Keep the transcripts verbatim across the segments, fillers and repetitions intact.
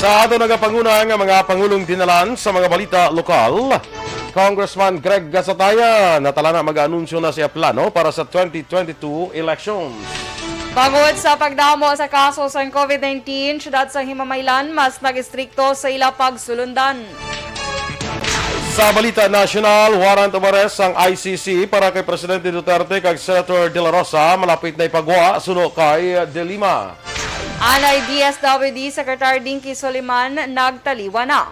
Sa ato nagapanguna nga mga pangulong dinalan sa mga balita lokal, Congressman Greg Gasataya, natala na mag-anunsyo na siya plano para sa twenty twenty-two elections. Bangod sa pagdamo sa kaso sang COVID nineteen, siyudad sang Himamaylan mas nag-istrikto sa ila pagsulundan. Sa balita nasyonal, warrant of arrest sang I C C para kay Presidente Duterte kag Senator De La Rosa malapit na ipagwa suno kay De Lima. Anay D S W D Secretary Dinky Soliman nagtaliwan na.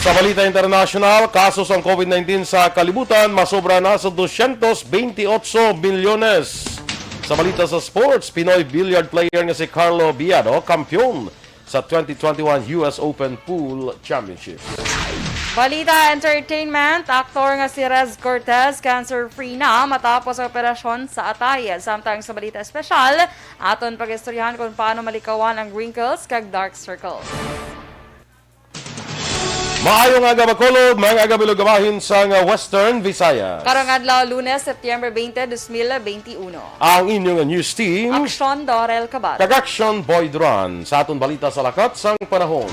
Sa balita internasyonal, kaso sang COVID nineteen sa kalibutan masobra na sa dosyentos bentiocho milyones. Sa balita sa sports, Pinoy billiard player nga si Carlo Biado kampiyon sa twenty twenty-one U S Open Pool Championship. Balita entertainment, aktor nga si Rez Cortez cancer-free na matapos ang operasyon sa atay. Samtang sa balita espesyal, aton pag-istoryahan kung paano malikawan ang wrinkles kag dark circles. Maayong aga, Bacolod, maayong aga, Bilog, bahin sang Western Visayas. Karong adlaw, Lunes, September twenty, twenty twenty-one. Ang inyong news team, Aksyon Dorel Cabal kag Aksyon Boy Duran, sa aton balita sa lakat sang panahon.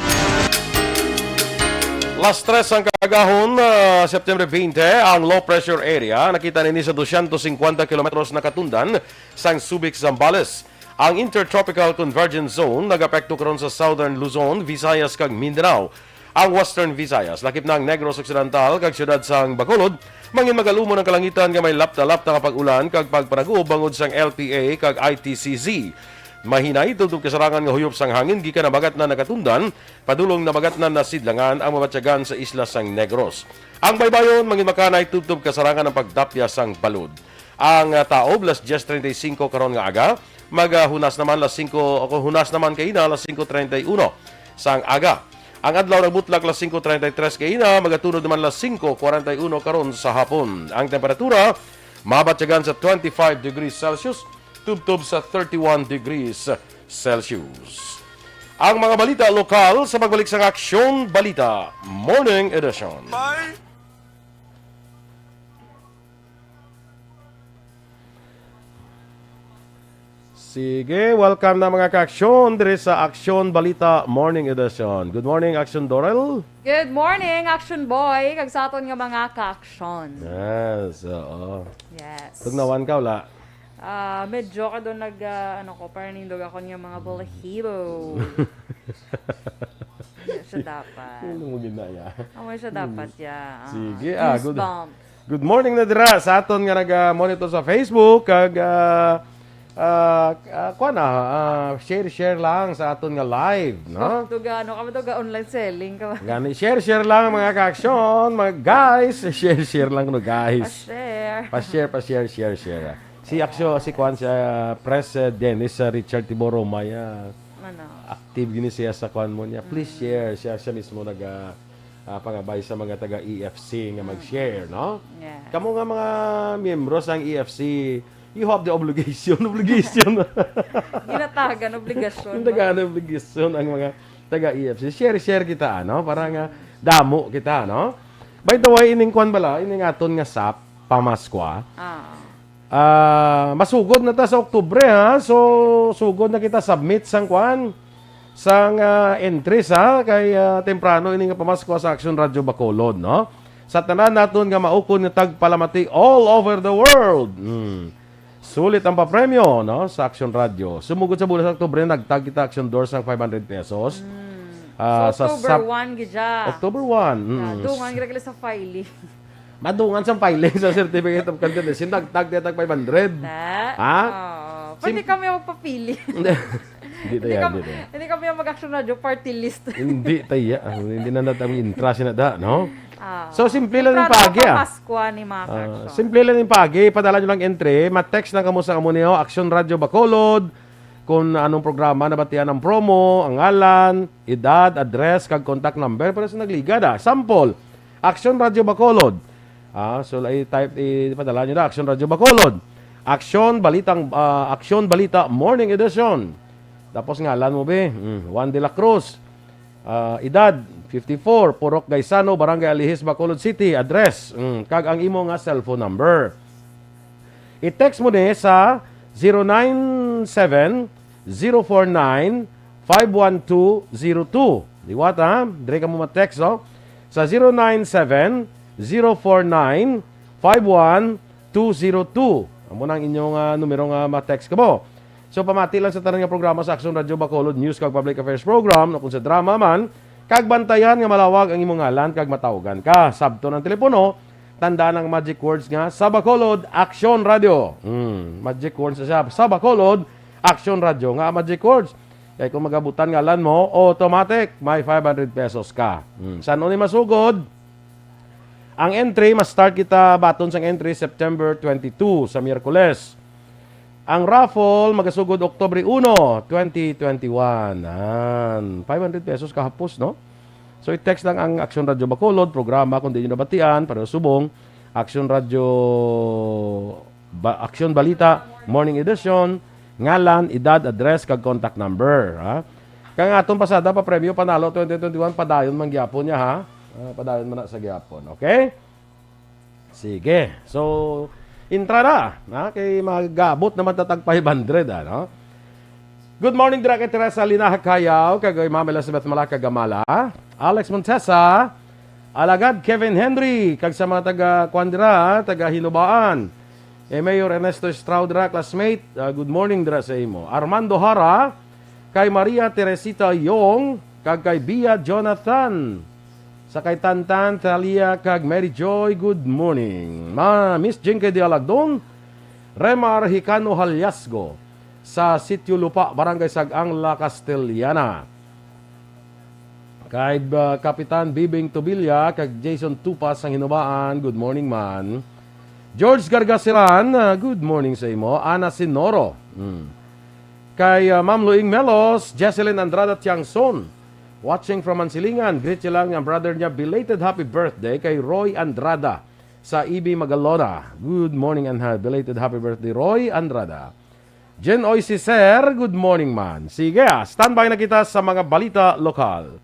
Las tres ang kaagahon, ah, September twenty, ang low pressure area nakita nini sa dosyentos singkwenta kilometros na katundan sang Subic, Zambales. Ang Intertropical Convergence Zone nagapekto karon sa Southern Luzon, Visayas, kag Mindanao. Ang Western Visayas, lakip na ang Negros Occidental kag siyudad sang Bacolod, mangin magalumon ang kalangitan nga may lapta-lapta nga pag-ulan kag pagpanaguob bangod sang L P A kag I T C Z. Mahinay tubtob kasarangan nga huyop sang hangin gikan nabagatnan na katundan, padulong nabagatnan na sidlangan ang mabatyagan sa isla sang Negros. Ang baybayon, mangin makanay tubtob kasarangan ang pagdapya sang balod. Ang, ah, taob, las diez treinta y cinco karon nga aga, magahunas naman las singko, o kung hunas naman kaina, las singko treinta y uno sang aga. Ang adlaw nagbutlak las singko treinta y tres kaina, magatunod naman las singko kwarenta y uno karon sa hapon. Ang temperatura, mabatyagan sa twenty-five degrees Celsius, tubtob sa thirty-one degrees Celsius. Ang mga balita lokal sa pagbalik sang Aksyon Balita Morning Edition. Bye! Sige, welcome na, mga ka-aksyon, diri sa Aksyon Balita Morning Edition. Good morning, Aksyon Dorel. Good morning, Aksyon Boy, kag sa aton nga mga ka-aksyon. Yes, oo. Yes. Tugnawan ka, wala? Ah, medyo ka doon nag, ah, ano ko, parang nindog ako niya mga balahibo. Hindi siya dapat. Ano mo ginaya? Amo siya dapat, ya. Ah, Sige, ah, good. Goosebump. Good morning na dira sa aton nga naga-monitor sa Facebook, kag, ah, ah, ah, kuwan na, ah, share, share lang sa aton nga live, no? Tuga, ano ka ba, tuga online selling ka ba? Gani, share, share lang, mga ka-aksyon, mga guys. Share, share lang, no, guys. Pa-share. Pa-share, pa-share, share, share. Si Aksyo, si kuwan, si, ah, Pres, ah, Dennis, ah, Richard Tiboro, may, ah, Ano? Active gini siya sa kuwan mo niya. Please share. Siya, siya mismo nag, ah, ah, pangabay sa mga taga E F C nga mag-share, no? Yeah. Kamo nga mga miyembro sang E F C, you have the obligation, obligation. Ginatagan, obligasyon. Yung ba? Tagaan obligasyon ang mga taga E F C. Share, share kita, ano? Para nga damo kita, no? By the way, ining kuwan bala, ining aton nga sap, pamaskwa. Ah. Ah, masugod na ta sa Oktubre, ha? So, sugod na kita submit sang kuan, sang, ah, entries, ha? Kay, ah, temprano ini nga pamaskwa sa Action Radio Bacolod, no? Sa tanan naton nga maukon nga tagpalamati all over the world. Hmm. Sulit ang papremyo, no? Sa Action Radio. Sumugod sa bulan sa Oktubre, nagtag kita Action Door sang five hundred pesos. Hmm. Ah, so, sa October sap-, one gid siya. October one. Mm. Ah, dungan gid sa filing. Madungan sa filing sa Certificate of Candidacy, nagtag niya tag five hundred. Na? Ha? Oo. Pwede Sim- kami magpapili. Hindi. Hindi tayo, Hindi kami, hindi tayo. hindi kami ang mag-action radio party list. Hindi tayo. Ah, hindi na natin ang interest na da, no? Ah. So, simple lang yung Temprano pagi, pa ah. Pasko ni mga Ah, ka-action. Simple lang yung pagi. Padala nyo lang entry. Ma-text lang kamo sa kamo niyo. Action Radio Bacolod. Kung anong programa, nabatian ang promo, ang ngalan, edad, address, kag contact number. Pero sa nagligad, ah. Sample, Action Radio Bacolod. Ah, so, i-type, ipadala nyo na, Action Radio Bacolod. Action Balitang, ah, Action Balita Morning Edition. Tapos ngalan mo, be. Mm, Juan de la Cruz. Ah, edad, fifty-four, Purok Gaisano, Barangay Alihis, Bacolod City. Address, mm, kag ang imo nga cellphone number. I-text mo ni sa zero nine seven, zero four nine, five one two zero two. Liwat, ha? Dire ka mo ma-text, oh. Sa zero nine seven, zero four nine, five one two zero two. Amo na ang inyong, ah, numero nga ma-text ka mo. So, pamati lang sa tanan nga programa sa Aksyon Radyo Bacolod, News kag Public Affairs Program, o kung sa drama man, kag bantayan nga malawag ang imong ngalan kag matawgan ka. Sabton ang telepono, tandaan ang magic words nga sa Bacolod, Aksyon Radyo. Hmm, magic words siya. Sa Bacolod, Aksyon Radyo nga magic words. Kay kung magabutan ngalan mo, automatic, may five hundred pesos ka. Hmm. San-o ni masugod? Ang entry, ma-start kita baton sang entry September twenty-two sa Miyerkules. Ang raffle magasugod Oktubre uno, twenty twenty-one. An, five hundred pesos kahapos, no? So, i-text lang ang Aksyon Radyo Bacolod, programa kung di nyo nabatian, pareho subong, Aksyon Radyo, ba, Aksyon Balita, Morning Edition, ngalan, edad, address, kag contact number, ha? Kang atong pasada pa premyo panalo twenty twenty-one, padayon man gyapon niya, ha? Ah, padayon man na sa gyapon, okay? Sige. So, intra na, ha? Kay magabot naman ta tag five hundred, ano? Good morning, dira kay Teresa Lina Hacayaw, kag kay Ma'am Elizabeth Malaka Gamala, Alex Montesa, Alagad Kevin Henry, kag sa mga taga, kwan dira, taga Hinubaan. Eh, Mayor Ernesto Estrao dira, classmate, ah, good morning dira sa imo. Armando Hara, kay Maria Teresita Yong, kag kay Bia Jonathan. Sa kay Tantan, Thalia, kag Mary Joy, good morning. Ma, Miss Jinky Dialagdon, Remar Hicano Haliasgo, sa Sitio Lupa, Barangay Sag-ang, La Castellana. Kay, uh, Kapitan Bibing Tobilla kag Jason Tupas sang Hinubaan, good morning man. George Gargasiran, uh, good morning sa imo. Ana Sinoro. Hmm. Kay, uh, Ma'am Luing Melos, Jesselyn Andrada Tiangson, watching from Mansilingan. Greet niya lang ang brother niya, belated happy birthday kay Roy Andrada sa E B Magalona. Good morning and ha-, belated happy birthday, Roy Andrada. Jen Oy Cicer, good morning man. Sige, ah, standby na kita sa mga balita lokal.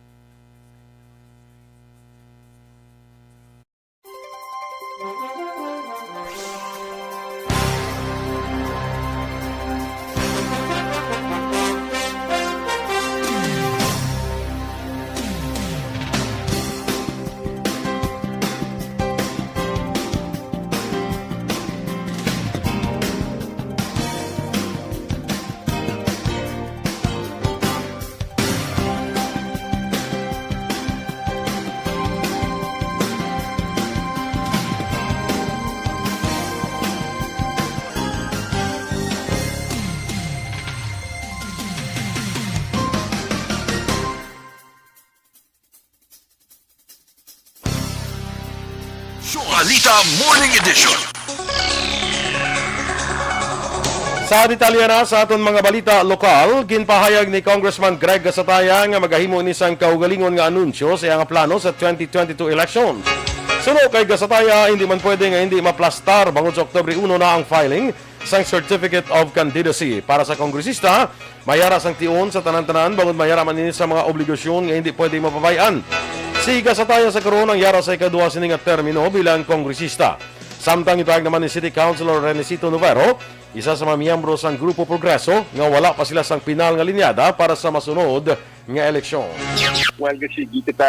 Balita Morning Edition. Sa detalye na sa aton mga balita lokal, ginpahayag ni Congressman Greg Gasataya nga magahimo ini sang kaugalingon nga anunsyo sa iyang plano sa twenty twenty-two election. Suno kay Gasataya, hindi man pwede nga hindi maplastar bangod sa Oktubre uno na ang filing sang Certificate of Candidacy. Para sa kongresista, may yara sang tion sa tanan-tanan, bangod may yara man ini sa mga obligasyon nga hindi pwede mapabay-an. Si Gasataya sa karon ang yara sa ikaduha sini nga termino bilang kongresista. Samtang ipahayag naman ni City Councilor Renesito Novero, isa sa mga miyembro sang Grupo Progreso, nga wala pa sila sang pinal nga linyada para sa masunod nga eleksyon. Well, kasi kita,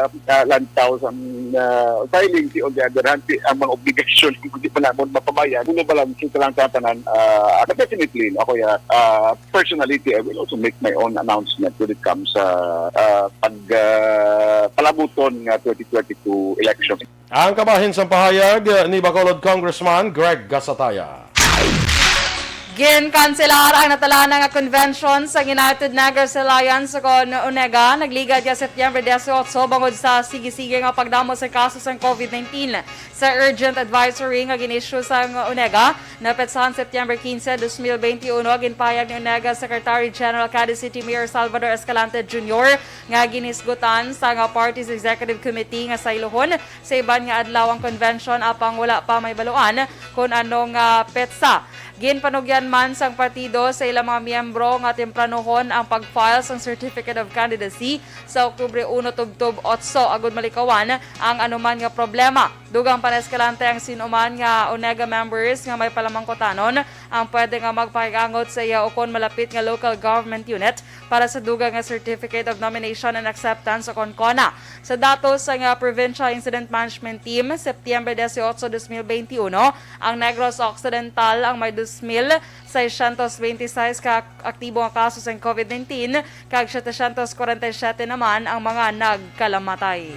ah, lantaw sa, ah, filing si on the other hand, si, ang mga obligasyon kung di pa namon mapabayad, puno ba lang kita lang tanan, ah, definitely, ako ya, ah, personality, I will also make my own announcement when it comes sa, ah, pag, ah, palabuton nga twenty twenty-two election. Ang kabahin sang pahayag ni Bacolod Congressman Greg Gasataya. Ginkanselar ang natalana nga convention sa United Negros Alliance kon UNEGA, nagligad nga September dieciocho bangod sa sige-sige nga pagdamo sa kaso sang COVID nineteen. Sa urgent advisory nga gin-issue sang UNEGA, napetsahan September quince, dos mil bente uno, ginpahayag ni UNEGA Secretary General Cadiz City Mayor Salvador Escalante Junior nga ginisgutan sang Party's Executive Committee nga saylohon sa iban nga adlaw ang convention, apang wala pa mahibaluan kon ano nga petsa. Ginpanugyan man sang partido sa ilang mga miyembro nga tempranohon ang pag-file sang Certificate of Candidacy sa Oktubre uno tubtob otso agud malikawan ang anuman nga problema. Dugang pa ni Escalante ang sin-o man nga ONEGA members nga may palamangkutanon ang pwede nga magpakigangot sa iya ukon malapit nga local government unit para sa dugang nga Certificate of Nomination and Acceptance ukon CONA. Sa datos sang, ah, Provincial Incident Management Team, Septyembre dieciocho, dos mil veintiuno, ang Negros Occidental ang may dos mil seiscientos veintiseis ka aktibo nga kaso sang COVID nineteen, kag setecientos kwarenta y siyete naman ang mga nagkalamatay.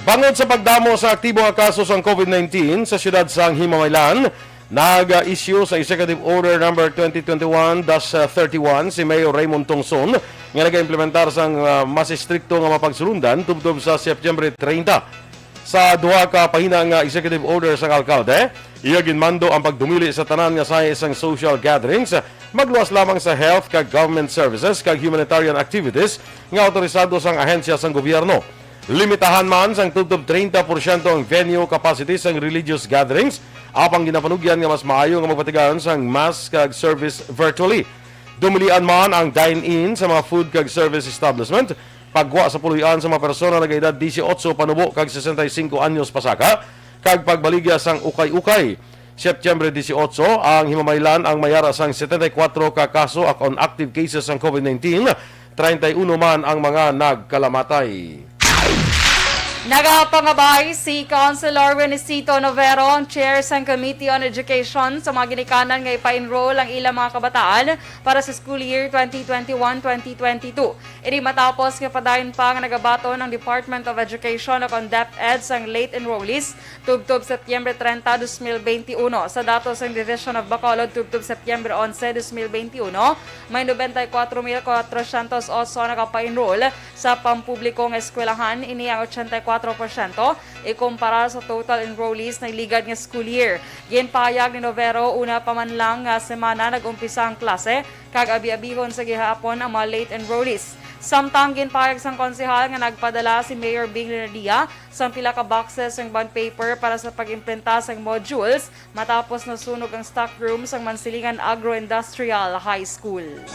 Bangod sa pagdamo sa aktibo nga kaso sang COVID nineteen sa siyudad sang Himamaylan, nag-issue sa Executive Order Number twenty twenty-one dash thirty-one si Mayor Raymond Tongson nga nagaimplementar sang, ah, mas estrikto nga mga pagsulundan tubtob sa September treinta. Sa duha ka pahina nga executive order sang alkalde, iya ginmando ang pagdumili sa tanan nga sahi sang social gatherings, magluwas lamang sa health kag government services kag humanitarian activities nga autorisado sang ahensya sang gobyerno. Limitahan man sang tubtob treinta porsyento ang venue capacity sang religious gatherings, apang ginapanugyan nga mas maayo nga magpatigayon sang mass kag service virtually. Dumilian man ang dine-in sa mga food kag service establishment, pagwa sa puloy-an sa mga persona nagaedad dieciocho panubo kag sesenta y cinco anyos pasaka, kag pagbaligya sang ukay-ukay. Septyembre dieciocho, ang Himamaylan ang may ara sang setenta y kuwatro ka kaso akon active cases sang COVID nineteen, treinta y uno man ang mga nagkalamatay. Nagapangabay si Councilor Renesito Novero, ang chair sang Committee on Education, sa mga ginikanan nga ipa-enroll ang ilang mga kabataan para sa school year twenty twenty-one, twenty twenty-two. Ini matapos nga padayon pa nga nagabaton ang Department of Education o kon DepEd sang late enrollees tubtob Septyembre treinta, dos mil beintiuno. Sa datos sang Division of Bacolod tubtob Septyembre onse, dos mil beintiuno, may noventa y kuwatro mil kuwatrosyentos otso ang nakapa-enroll sa pampubliko nga eskwelahan. Ini ang ochenta y kuwatro porsyento ikumpara sa total enrollees na ligad nga school year. Ginpahayag ni Novero, una pa man lang nga semana nag-umpisa ang klase, kag abi-abihon sa gihapon ang mga late enrollees. Samtang ginpahayag sang konsehal nga nagpadala si Mayor Bing Lenadia sang pila ka boxes sang bond paper para sa pag-imprinta sang modules matapos nasunog ang stock room sang Mansilingan Agro-Industrial High School.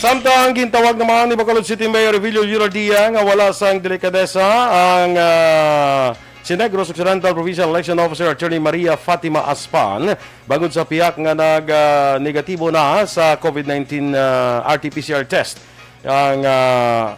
Samtang gintawag naman ni Bacolod City Mayor Evilio Leonardia nga wala sang delikadesa ang, ah, si Negros Occidental Provincial Election Officer Attorney Maria Fatima Aspan bangod sa pihak nga nag, ah, negatibo na sa COVID nineteen, ah, R T P C R test ang, ah,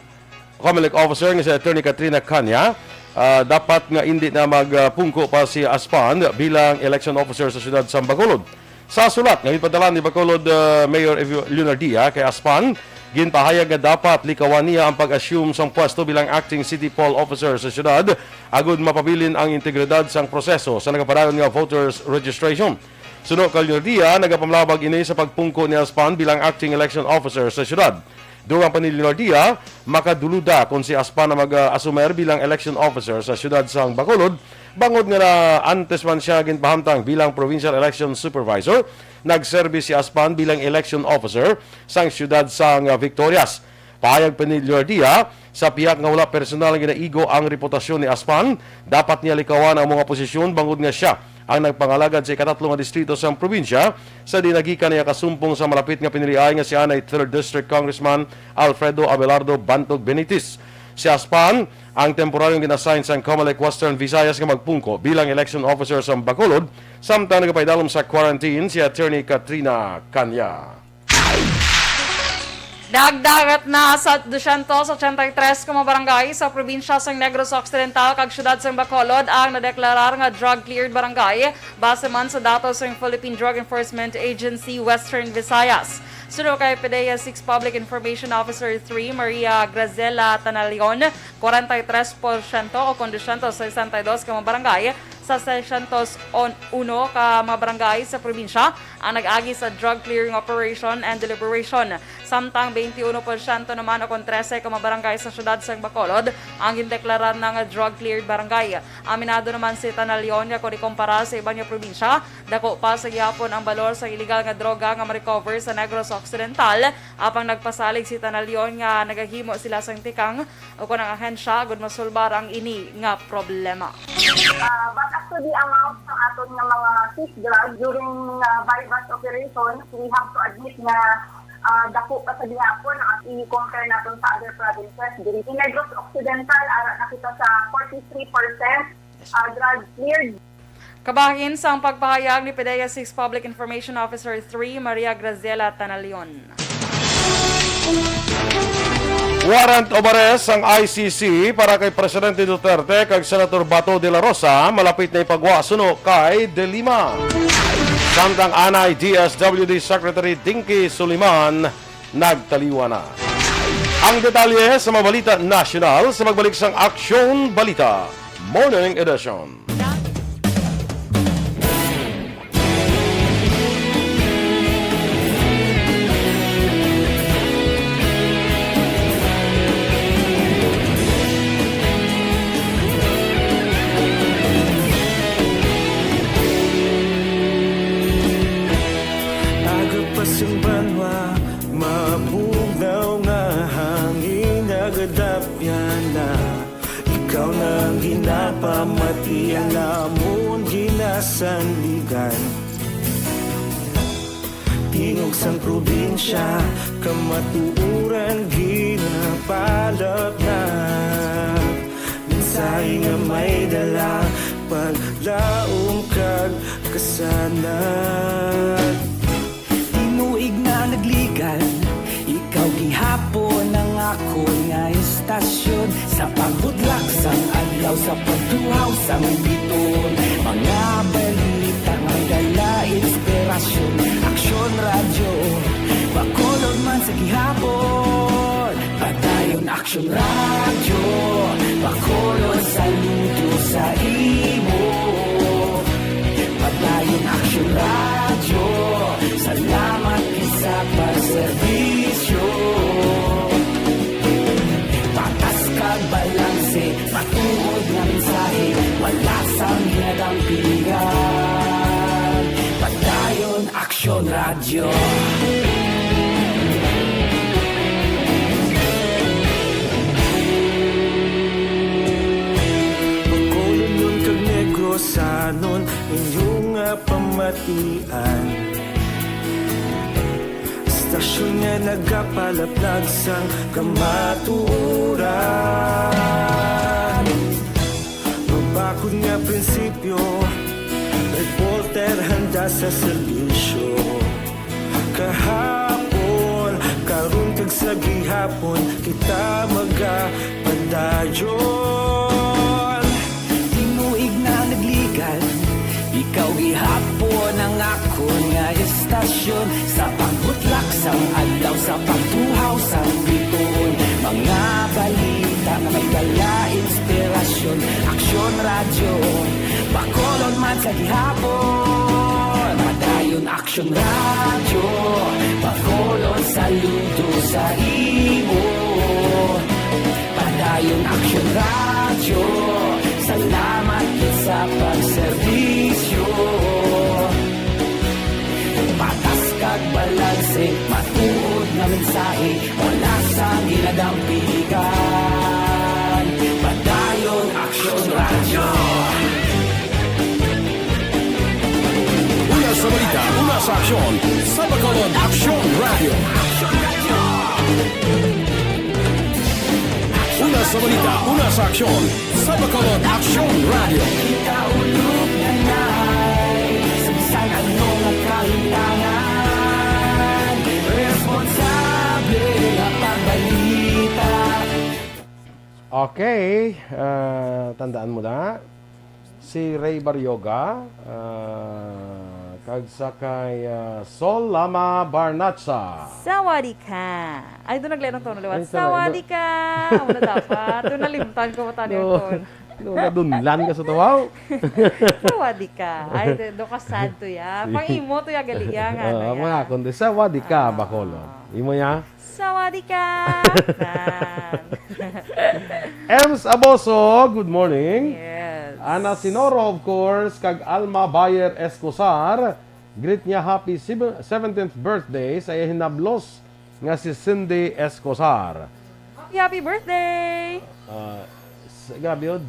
Comelec officer nga si Attorney Katrina Canya, ah, dapat nga indi na magpungko pa si Aspan bilang election officer sa siyudad sang Bacolod. Sa sulat nga ginpadala ni Bacolod, ah, Mayor Ev-, Leonardia kay Aspan, ginpahayag nga dapat likawan niya ang pag-assume sang pwesto bilang acting city poll officer sa siyudad, agud mapabilin ang integridad sang proseso sa nagapadayon nga voters registration. Suno kay Leonardia, nagapamlabag ini sa pagpungko ni Aspan bilang acting election officer sa siyudad. Dugang pa ni Leonardia, makaduluda kon si Aspan ang mag-asumer bilang election officer sa siyudad sang Bacolod, bangod nga na antes man siya ginpahamtang bilang provincial election supervisor, nagserbi si Aspan bilang election officer sang siyudad sang Victorias. Pahayag pa ni Leonardia, sa pihak nga wala personal nga naigo ang reputasyon ni Aspan, dapat niya likawan ang mga posisyon bangod nga siya ang nagpangalagad sa ikatatlo nga distrito sang probinsya, sa diin nagikan ang iya kasumpong sa malapit nga piniliay nga si anay third District Congressman Alfredo Abelardo Bantog Benitez. Si Aspan ang temporaryong gin-assign sang Comelec Western Visayas nga magpungko bilang election officer sa Bacolod, samtang nagapaidalom sa quarantine si Attorney Katrina Canya. Nagdagat na sa dosyentos ochenta y tres ka mga barangay sa probinsya sang Negros Occidental kag siyudad sang Bacolod ang nadeklarar nga drug-cleared barangay, base man sa datos sang Philippine Drug Enforcement Agency Western Visayas. Suno kay PDEA six Public Information Officer three Maria Grazela Tanalion, kwarenta y tres porsyento o kon dosyentos sesenta y dos ka mga barangay sa sesyentos uno ka mga barangay sa probinsya ang nag-agi sa drug clearing operation and deliberation. Samtang twenty-one porsyento naman o kon trese ka mga barangay sa siyudad sang Bacolod ang gindeklarar na nga drug cleared barangay. Aminado naman si Tanalion nga kon ikumpara sa iban nga probinsya, dako pa sa gihapon ang balor sa iligal nga droga nga ma-recover sa Negros Occidental, apang nagpasalig si Tanalion nga nagahimo sila sang tikang o kon ang ahensya agud masulbar ang ini nga problema. Ah, but as to the amount ng aton nga mga seized drugs during, ah, buy-bust operation, we have to admit nga, ah, dako pa sa gihapon ang i-compare naton sa other provinces. Diri sa Negros Occidental, ara na kita sa forty-three percent, ah, drug cleared. Kabahin sang pagpahayag ni PDEA Six Public Information Officer three, Maria Graziela Tanalion. Warrant of arrest sang I C C para kay Presidente Duterte kag Senator Bato de la Rosa malapit na ipagwa suno kay De Lima. Samtang anay, D S W D Secretary Dinky Soliman nagtaliwan na. Ang detalye sa mga balita nasyonal sa pagbalik sang Aksyon Balita Morning Edition. Aga pa sang banwa, mabugnaw nga hangin nagadapyan na. Ikaw na ang ginapamati, ang amon ginasandigan. Tingog sang probinsya, kamatuoran ginapalapnag. Mensahe nga may dala, paglaom kag kasanag. Tinuig na nagligan, ikaw gihapon ang akon nga estasyon. Sa pagbutlak sang adlaw, sa pagtuhaw sang biton, mga balita may dala inspirasyon. Aksyon Radyo, Bacolod man sa gihapon. Padayon Aksyon Radyo, Bacolod, saludo sa imo. Padayon Aksyon Radyo, salamat gid sa pagserbisyo. Patas kag balanse, matuod nga mensahe, wala sang ginadampigan. Padayon Aksyon Radyo. Bacolodnon kag Negrosanon, inyo nga pamatian. Estasyon nga nagapalaplag sang kamatuoran. Mabakod nga prinsipyo, reporter handa sa serbisyo. Kahapon, karon kag sa gihapon, kita magapadayon. Tinuig na nagligan, ikaw gihapon ang akon nga estasyon. Sa pagbutlak sang adlaw, sa pagtuhaw sang biton, mga balita nga may dala inspirasyon. Aksyon Radyo, Bacolod man sa gihapon. Padayon Aksyon Radyo, Bacolod, saludo sa imo. Padayon Aksyon Radyo, salamat gid sa pagserbisyo. Patas kag balanse, matuod nga mensahe, wala sang ginadampigan. Padayon Aksyon Radyo. Una sa balita, una sa aksyon, sa Bacolod Aksyon Radyo. Una sa balita, una sa aksyon, sa Bacolod Aksyon Radyo. Kita ulog na nai, sa bisan ano nga kahitangan, responsable nga pagbalita. Okay, ah, tandaan mo na, si Ray Barrioga, ah, kag sa kay, ah, Sol Lama Barnacha. Sawadika! Ay, doon naglain ang tono liwat. Ay, sa- Sawadika! Ano dapat? Doon nalimtan ko, matali ang No, tono. no, nadunlan ka sa tawaw. Sawadika! Ay, do, do ka sad to ya. Pang imo to ya, gali ya, nga, Ah, ano ya. Mga kundi, sawadika, Ah. Bacolod. Imo ya? Sawadika! Nan. Ems Aboso, good morning. Yes. Ana Sinoro, of course, kag Alma Bayer Escosar. Greet niya happy sev-, seventeenth birthday sa iya hinablos nga si Cindy Escosar. Happy, happy birthday! Ah, s-, grabe yun,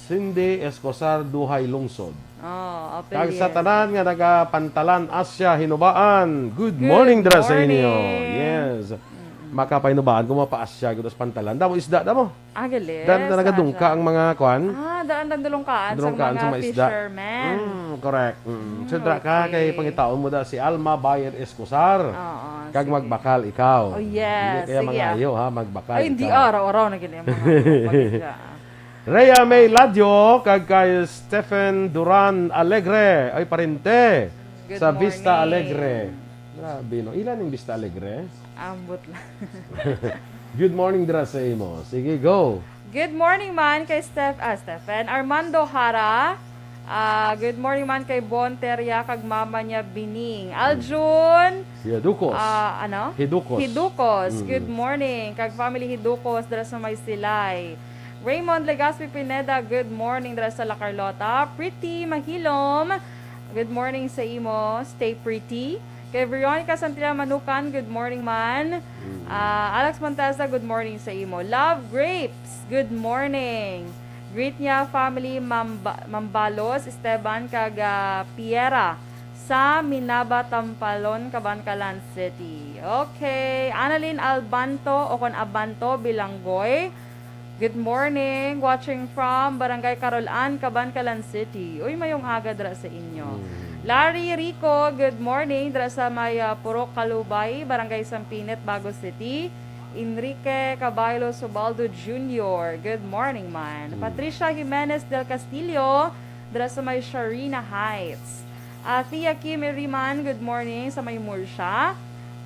Cindy Escosar, Duhay Lungsod. Oh, apil Kag sa yan. tanan nga nagapantalan asya hinubaan, good morning dira sa inyo. Morning. Yes. Yes. Mm-mm. Makapahinubaan kung mapaasya gud sa pantalan. Damo isda, damo. Ah, gali. Daan na nagadungka ang mga kwan. Ah, daan na dulungkaan sa mga isda. Dulungkaan sa mga fishermen. Mm, correct. Mm. Mm, so, dra ka, okay. Kay pangitaon mo da si Alma Bayer Escosar. Oo, sige. Kag magbakal ikaw. Oh, yes. Hindi kaya mangayo, ha? Magbakal ikaw. Ay, hindi. Araw-araw na gini ang mga pagkita. Rhea May Ladio, kag kay Stephen Duran Alegre. Ay, parente. Good morning. Sa Vista Alegre. Grabe, no? Ilan yung Vista Alegre? Ambot lang. Good morning dira sa imo. Sige, go. Good morning man kay Steph-, ah, Stephen. Armando Hara. Ah, good morning man kay Bon Teria kag mama niya Bining. Aljun. Hidukos. Ah, ano? Hidukos. Hidukos. Mm. Good morning. Kag family Hidukos dira sa may Silay. Raymond Legaspi Pineda, good morning dira sa La Carlota. Pretty Mahilom, good morning sa imo. Stay pretty. Kay Veronica Santilla Manukan, good morning man. Mm. Ah, Alex Montesa, good morning sa imo. Love Grapes, good morning. Greet niya family Mamba-, Mambalos, Esteban, kag, ah, Piera sa Minaba, Tampalon, Kabankalan City. Okay. Annalyn Albanto o kon Abanto Bilanggoy, good morning. Watching from Barangay Carol Ann, Kabankalan City. Uy, mayong aga dira sa inyo. Mm. Larry Rico, good morning. Dira sa may, ah, Purok Kalubay, Barangay Sampinit, Bago City. Enrique Caballo Subaldo Junior, good morning man. Mm. Patricia Jimenez del Castillo, dira sa may Sharina Heights. Ah, Thea Kim Iriman, good morning sa may Murcia.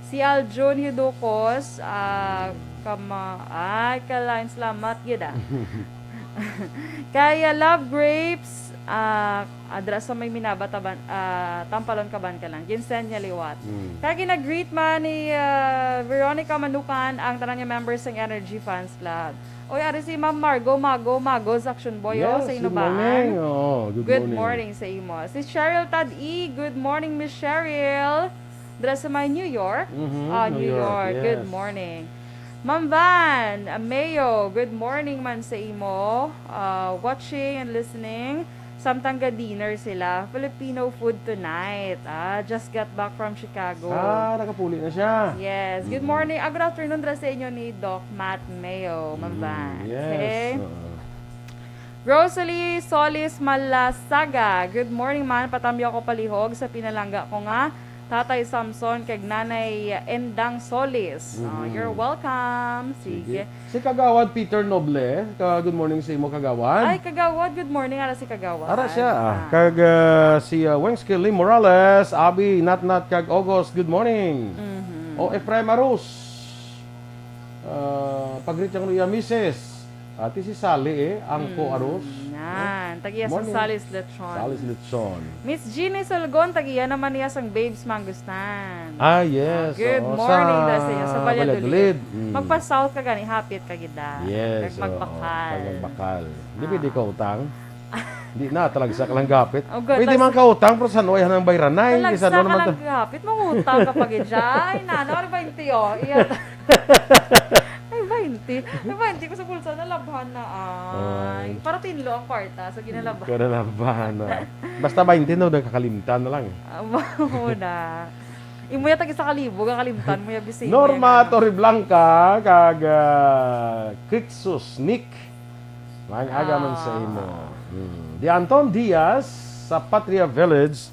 Si Aljun Hidukos, ah, kama-, ay, kalain, salamat gid, ah. Kay, ah, Love Grapes, ah, ah, dira sa may Minaba, Taban-, ah, Tampalon, Kabankalan. Ginsend niya liwat. Mm. Kay gina-greet man ni, ah, Veronica Manukan ang tanan nga members sang Energy Fans Club. Oy, ari si Ma'am Margo, Mago, Mago, Action Boy, oh, sa Inubaan. Yes, good morning. Oo, good morning. Good morning sa imo. Si Cheryl Tad E, good morning, Miss Cheryl. Dira sa may New York? Mhm, ah, New York, yes. New York. Good morning. Ma'am Van, ah, Mayo, good morning man sa imo. Ah, watching and listening. Samtang ga-dinner sila. Filipino food tonight. Ah, just got back from Chicago. Ah, nakapuli na siya. Yes. Good Mm. morning. Ah, good afternoon dira sa inyo ni Doc Matt Mayo, Ma'am Mm, Van. yes. Okay. Oo. Rosalie Solis Malasaga, good morning man. Patamyo ako palihog sa pinalangga ko nga Tatay Samson kag Nanay Endang Solis. Oh, Mhm. you're welcome. Sige. Sige. Si Kagawad Peter Noble, ka, good morning sa imo, Kagawad. Ay, Kagawad, good morning. Ara si Kagawad. Ara siya, ah. Ah. Kag, ah, si, ah, Wengskil Lee Morales, Abi, Natnat, kag August, good morning. Mhm. O, Efraim Arus. Ah, pag-greet niya kuno iya misis. Ati si Sally, eh, Angko Mm, Arus. yan. Eh, Tagiya sa morning. Sally's Lechon. Sally's Lechon. Miss Jeannie Sulgon, tagiya naman niya sang Babes Mango Stand. Ah, yes, Ah, good oo, morning sa daw sa inyo, sa Valladolid. Valladolid. Mm. Magpa-south ka gani, hapit ka gid da. Yes, Kag oo, magbakal. Kag magbakal. Di Ah. pwede ka utang. Di na, talagsa ka lang gapit. Oh, God, Pwede man talagsa ka utang, pero sa nuay hanang bayranay. Talagsa Isa ka naman lang to. gapit, mangutang ka pa gid siya. Ay, nano, ano ba yung tiyo? Iya. Ay, baynte. Ay, baynte ko sa bulsa, nalabhan na, ay. Ay. Para tinlo ang kwarta, so ginalabhan. Ginalabhan na. Basta baynte, no, nagkakalimtan na lang. Ah, mao na. Imo yata isa ka libo, kakalimtan mo ya, bisi mo Norma ya, ano. Torreblanca, kag, ah, Crixus Nick. Maayong aga man sa Ah. imo. Hmm. Di Anton Diaz sa Patria Village,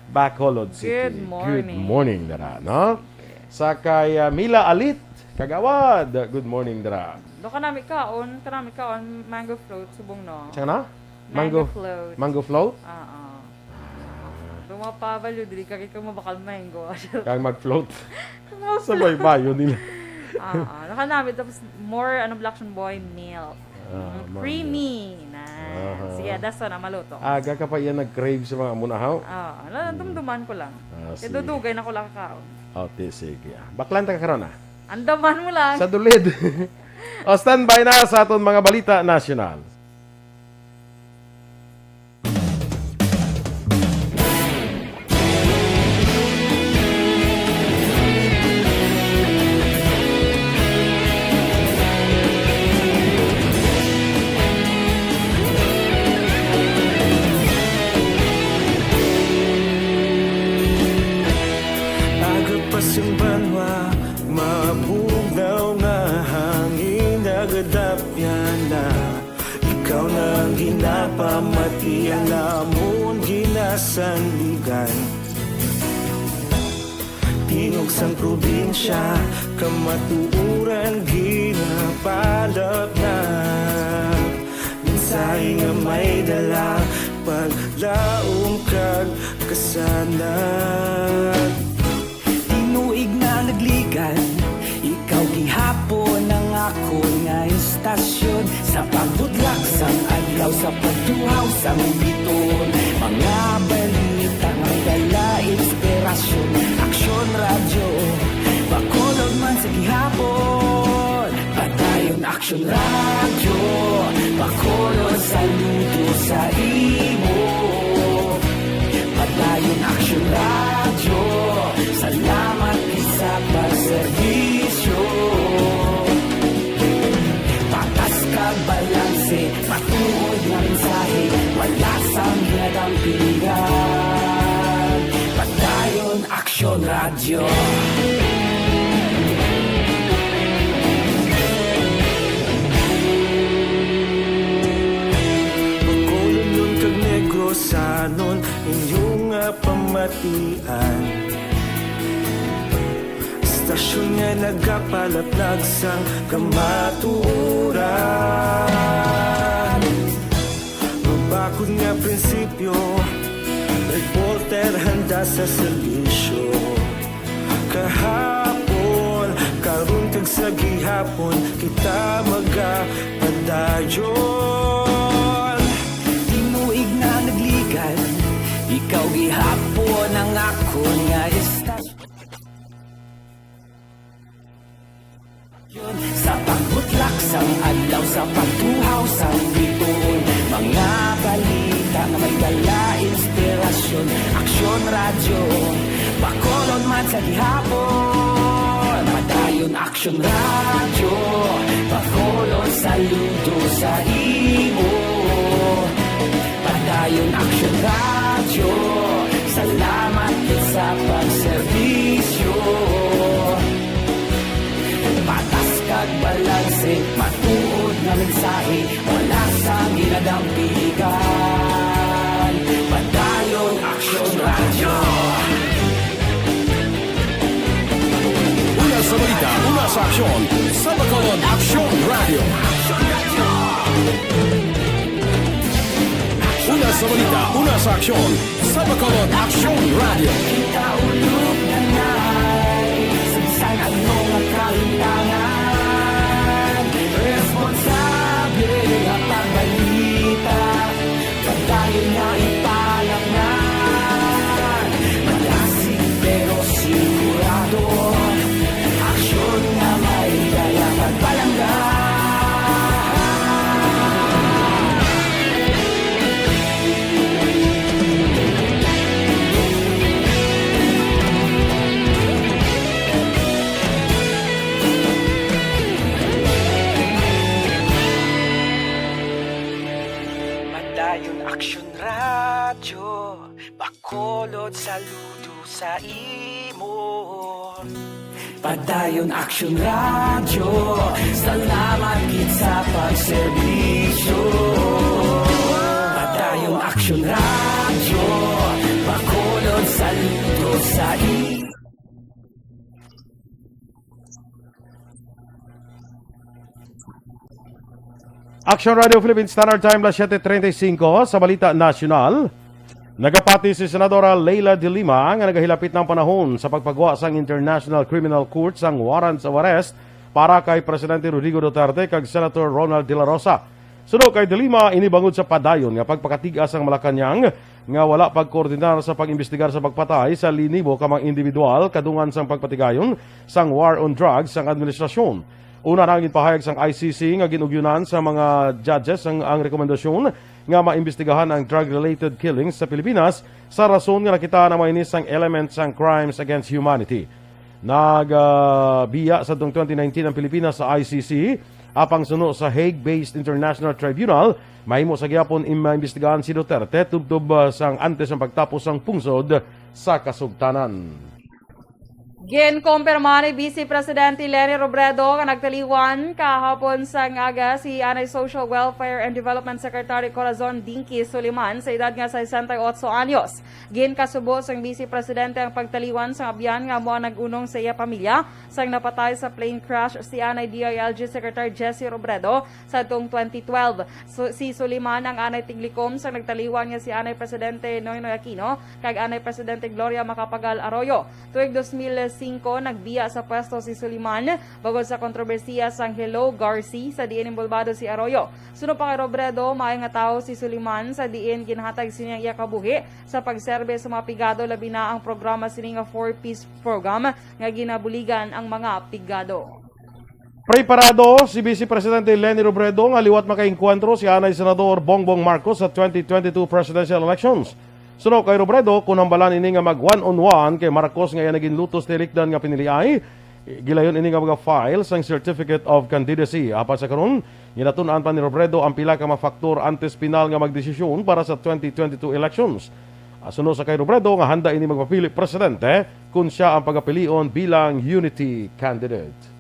Bacolod City. Good morning. Good morning, dara, no? Sige. Sa kay, ah, Mila Alit, Kagawad, good morning, dara. Do kanami kaon, kanami kaon mango float, subong, no? Siya na? Mango, Mango float. mango float? Oo. Ah. Dumapabalyo, dili ka, kay kung mabakal mango. Kang mag-float. Mag-float. Sa baybayon nila. Oo. Nakanami, tapos more, ano, Black Boy milk. Ah, Mm, mango. Creamy na. Aha. Sige, daso na maluto. Aga ka pa iya nag-crave sa mga munahaw? Oo. Wala, Mm. dumduman ko lang. Ah, Kaya sige. dudugay na ko lang kaon. Oh, ti-, sige. Ah, baklan ta ka karon, ah. Andaman mo lang. Sa dulid. O, standby na sa aton mga balita nasyonal. Aga pa sing banwa, ma- Sanligan. Tingog sang probinsya, kamatuoran ginapalapnag. Mensahe nga may dala, paglaom kag kasanag. Tinuig na nagligan, ikaw gihapon ang akon nga istasyon. Sa pagbutlak sang adlaw, sa pagtuhaw sang biton, mga balita nga may dala inspirasyon. Aksyon Radyo, Bacolod man sa gihapon. Padayon Aksyon Radyo, Bacolod, saludo sa imo. Padayon Aksyon Radyo, salamat gid sa pagserbisyo. Patas kag balanse, matuod nga mensahe, wala sang ginadampigan. Padayon Aksyon Radyo. Bacolodnon kag Negrosanon, inyo nga pamatian. Istasyon nga nagapalaplag sang kamatuoran. Mabakod nga prinsipyo, reporter handa sa serbisyo. Kahapon, karon kag sa gihapon, kita magapadayon. Tinuig na nagligan, ikaw gihapon ang akon nga istasyon. Sa pagbutlak sang adlaw, sa pagtuhaw sang biton, mga balita nga may dala inspirasyon. Aksyon Radyo, Bacolod man sa gihapon. Padayon Aksyon Radyo, Bacolod, saludo sa imo. Padayon Aksyon Radyo, salamat gid sa pagserbisyo. Patas kag balanse, matuod nga mensahe, wala sang ginadampigan. Padayon Aksyon Radyo. Una sa balita, una sa aksyon, sa Bacolod Aksyon Radyo. Una sa balita, una sa aksyon, sa Bacolod Aksyon Radyo. Kita ulog na nai, sa ano nga kahintangan, responsable nga pagbalita. Padayon nga ipalapngan, malasig pero sigurado. Aksyon nga may dala pagpalangga. Padayon Aksyon Radyo, Bacolod, saludo sa imo. Padayon Aksyon Radyo, salamat gid sa pagserbisyo. Padayon Aksyon Radyo, Bacolod, saludo sa imo. Action Radio Philippines Standard Time, las siete treinta y cinco. Sa balita nasyonal, nagapati si Senadora Leila de Lima nga nagahilapit na ang panahon sa pagpagwa sang International Criminal Court sang warrants of arrest para kay Presidente Rodrigo Duterte kag Senator Ronald De La Rosa. Suno kay De Lima, ini bangod sa padayon nga pagpakatig-a sang Malacañang nga wala pagkoordinar sa pag-imbestigar sa pagpatay sa linibo ka mga individual kadungan sang pagpatigayon sang war on drugs sang administrasyon. Una na ang ginpahayag sang I C C nga gin-ugyonan sa mga judges ang, ang rekomendasyon nga maimbestigahan ang drug-related killings sa Pilipinas sa rason nga nakita na may inis sang element sang crimes against humanity. Nagbiya sa twenty nineteen ang Pilipinas sa I C C, apang suno sa Hague-based International Tribunal, mahimo sa gihapon im-, maimbestigahan si Duterte tubtob, ah, sang antes ang pagtapos sang pungsod sa kasugtanan. Ginkumpirma ni Vice Presidente Leni Robredo nga nagtaliwan kahapon sang aga si anay Social Welfare and Development Secretary Corazon Dinky Suliman sa edad nga sesenta y ocho anyos. Ginkasubo sang Vice Presidente ang pagtaliwan sang abyan nga amo ang nag-unong sa iya pamilya sang napatay sa plane crash si anay D I L G Secretary Jessie Robredo sadtong twenty twelve. Su-, si Suliman ang anay tiglikom sang nagtaliwan nga si anay Presidente Noynoy Aquino kag anay Presidente Gloria Macapagal Arroyo. Tuig dos mil singko, nagbiya sa pwesto si Suliman bangod sa kontrobersiya sang Hello Garci, sa diin inbolbado si Arroyo. Suno pa kay Robredo, maayo nga tawo si Suliman, sa diin ginhatag sini ang iya kabuhi sa pagserbe sa mga pigado, labi na ang programa sini nga Four Ps program nga ginabuligan ang mga pigado. Preparado si Vice Presidente Leni Robredo nga liwat makaengkwentro si anay Senador Bongbong Marcos sa twenty twenty-two presidential elections. Suno kay Robredo, kon hambalan ini nga mag one-on-one kay Marcos nga iya naginlutos ni Elikdan nga piniliay, gilayon ini nga mga file sang Certificate of Candidacy. Apan sa karon, ginatun-an pa ni Robredo ang pila ka mga faktor antes pinal nga magdesisyon para sa twenty twenty-two elections. Asuno sa kay Robredo nga handa ini magpapili presidente kon sia ang pagapilion bilang unity candidate.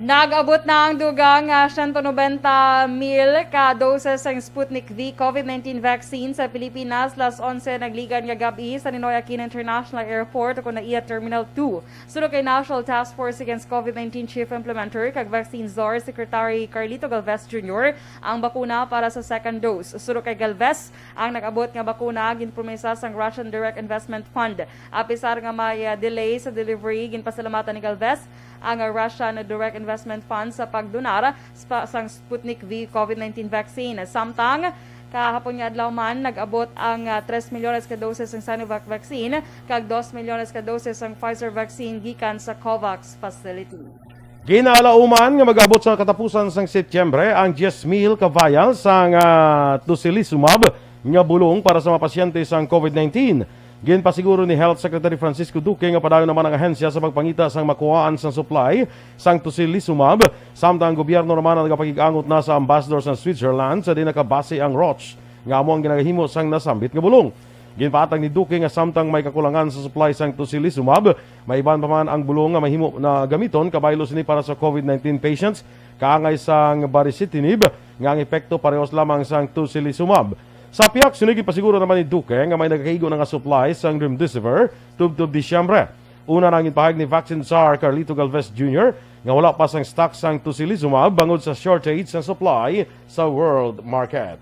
Nag-abot na ang dugang nga siyento nobenta mil ka doses sang Sputnik V COVID nineteen vaccine sa Pilipinas las onse nagligad nga gab-i sa Ninoy Aquino International Airport, o kon N A I A Terminal two. Suno kay National Task Force Against COVID nineteen Chief Implementer kag Vaccine Czar Secretary Carlito Galvez Junior, ang bakuna para sa second dose. Suno kay Galvez, ang nag-abot nga bakuna ginpromesa sang Russian Direct Investment Fund. Apisar nga may, ah, delay sa delivery, ginpasalamatan ni Galvez ang, ah, Russian Direct Investment Fund sa pagdonar spa-, sang Sputnik V COVID nineteen vaccine. Samtang kahapon nga adlaw man, nag-abot ang, ah, tres milyones ka doses sang Sinovac vaccine kag dos milyones ka doses sang Pfizer vaccine gikan sa COVAX facility. Ginalauman nga mag-abot sa katapusan sang Setyembre ang diyes mil ka vial sang, ah, tocilizumab nga bulong para sa mga pasyente sang COVID nineteen. Ginpasiguro ni Health Secretary Francisco Duque nga padayon naman ang ahensya sa pagpangita sang makuhaan sang supply sang tocilizumab, samtang ang gobyerno naman ang nagapakig-angot na sa ambassador sang Switzerland sa diin nakabase ang Roche nga amo ang ginagahimo sang nasambit nga bulong. Ginpahatag ni Duque nga samtang may kakulangan sa supply sang tocilizumab, may iban pa man ang bulong nga mahimo na gamiton kabaylo sini para sa COVID nineteen patients, kaangay sang baricitinib nga ang epekto parehos lamang sang tocilizumab. Sa pihak sini, ginpasiguro naman ni Duque nga may nagakaigo na nga supply sang remdesivir tubtob Disyembre. Una na ang ginpahayag ni Vaccine Czar Carlito Galvez Junior nga wala pa sang stock sang tocilizumab bangod sa shortage sang supply sa world market.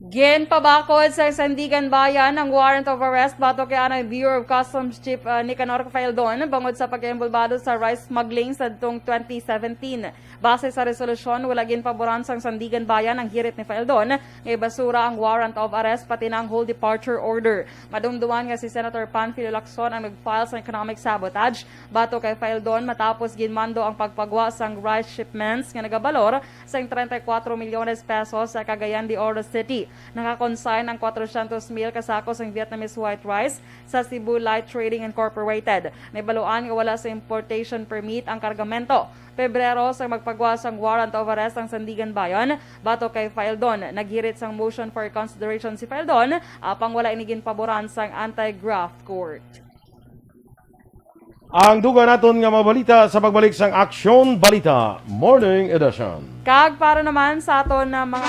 Ginpabakod sa Sandiganbayan ang warrant of arrest batok kay anay Bureau of Customs Chief, ah, Nicanor Faeldon bangod sa pagkaimbulbado sa rice smuggling sadtong twenty seventeen. Base sa resolusyon, wala ginpaboran sang Sandiganbayan ang hirit ni Faeldon nga ibasura ang warrant of arrest pati na ang hold departure order. Madumduman nga si Senator Panfilo Lacson ang nag-file sa economic sabotage batok kay Faeldon matapos ginmando ang pagpagwa sang rice shipments nga nagabalor sang treinta y cuatro milyones pesos sa Cagayan de Oro City. Naka-consign ang cuatrocientos mil ka sako sang Vietnamese white rice sa Cebu Light Trading Incorporated. Nahibaluan nga wala sa importation permit ang kargamento. Pebrero sang magpagwa sang warrant of arrest ang Sandiganbayan batok kay Faeldon. Naghirit sang motion for reconsideration si Faeldon, apang wala ini ginpaboran sang anti-graft court. Ang dugang naton nga mga balita sa pagbalik sang Aksyon Balita Morning Edition. Kag para naman sa aton na mga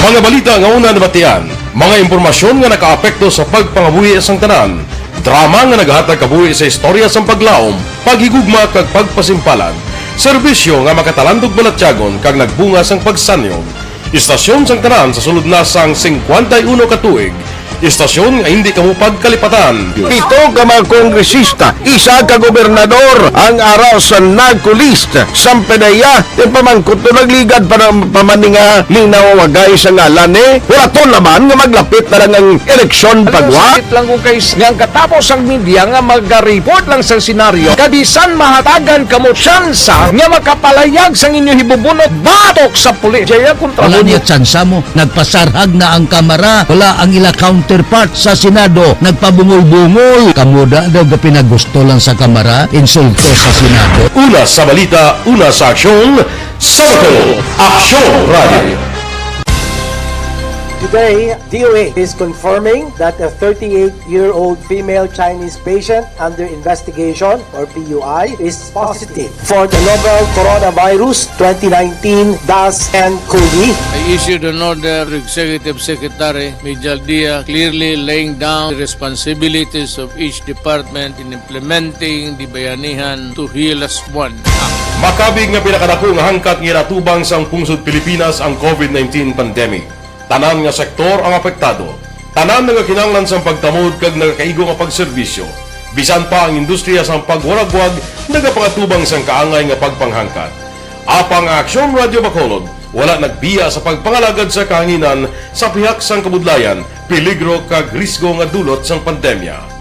Mga balita nga una nabatian, mga impormasyon nga nakaapekto sa pagpangabuhi sang tanan, drama nga naghatag kabuhi sa istorya sang paglaom, paghigugma kag pagpasimpalan, serbisyo nga makatalandog balatyagon kag nagbunga sang pagsanyon. Istasyon sang tanan sa sulod na sang singkwenta y uno ka tuig. Istasyon nga hindi kamo pagkalipatan. Pito ka mga kongresista, isa ka gobernador ang ara sa narco list. Sampe na iya, yung pamangkot to nagligad pa ng pamaninga, linawagay sa ngalan eh. Wala to naman nga maglapit na lang ang eleksyon pagwa. Sakit lang kung kay nga ang katapos ang media nga mag-report lang sa senaryo, kabisan mahatagan kamo tsansa nga makapalayag sang inyo hibubunot batok sa pulis. Jaya kontra Wala mo. Niya tsansa mo. Nagpasarhag na ang Kamara. Wala ang ila counterpart sa Senado. Nagpabungol-bungol. Kamo da daw gapinagusto lang sa Kamara, insulto sa Senado. Una sa balita, una sa aksyon, sa Aksyon Radio. Today, D O H is confirming that a thirty-eight-year-old female Chinese patient under investigation, or P U I, is positive for the novel coronavirus twenty nineteen dash N cov. I issued an order to Executive Secretary Mijal Dia, clearly laying down the responsibilities of each department in implementing the Bayanihan to Heal As One Act. Makabig nga pinakadako nga hangkat nga ginatubang sang pungsod Pilipinas ang covid nineteen pandemic. Tanan nga sektor ang apektado. Tanan nagakinahanglan sang pagtamod kag nagakaigo nga pagserbisyo. Bisan pa ang industriya sang pagwaragwag nagapangatubang sang kaangay nga pagpanghangkat. Apang ang Aksyon Radyo Bacolod wala nagbiya sa pagpangalagad sa kahanginan sa pihak sang kabudlayan, peligro kag risgo nga dulot sang pandemya.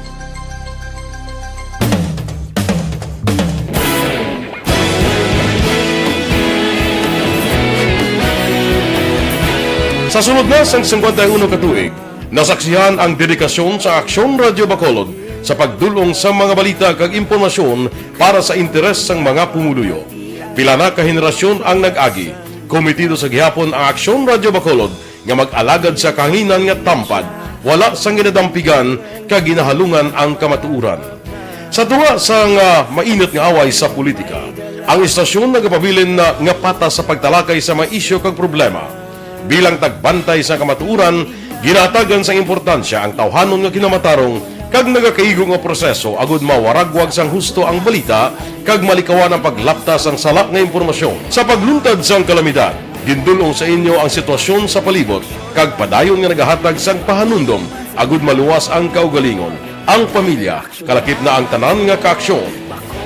Sa sulod na sang singkwenta y uno ka tuig, nasaksihan ang dedikasyon sa Aksyon Radyo Bacolod sa pagdul-ong sa mga balita kag impormasyon para sa interes sang mga pumuluyo. Pila na ka henerasyon ang nag-agi. Komitido sa gihapon ang Aksyon Radyo Bacolod nga mag-alagad sa kahanginan nga tampad, wala sang ginadampigan kag ginahalungan ang kamatuoran. Sa tunga sang, ah, mainit nga away sa politika, ang istasyon nagapabilin na nga patas sa pagtalakay sa mga isyu kag problema. Bilang tagbantay sa kamatuoran, ginahatagan sang importansya ang tawhanon nga kinamatarong kag nagakaigo nga proseso agud mawaragwag sang husto ang balita kag malikawan ang paglapta sang sala nga impormasyon. Sa pagluntad sang kalamidad, gindul-ong sa inyo ang sitwasyon sa palibot kag padayon nga nagahatag sang pahanumdom agud maluwas ang kaugalingon, ang pamilya, kalakip na ang tanan nga kaaksyon.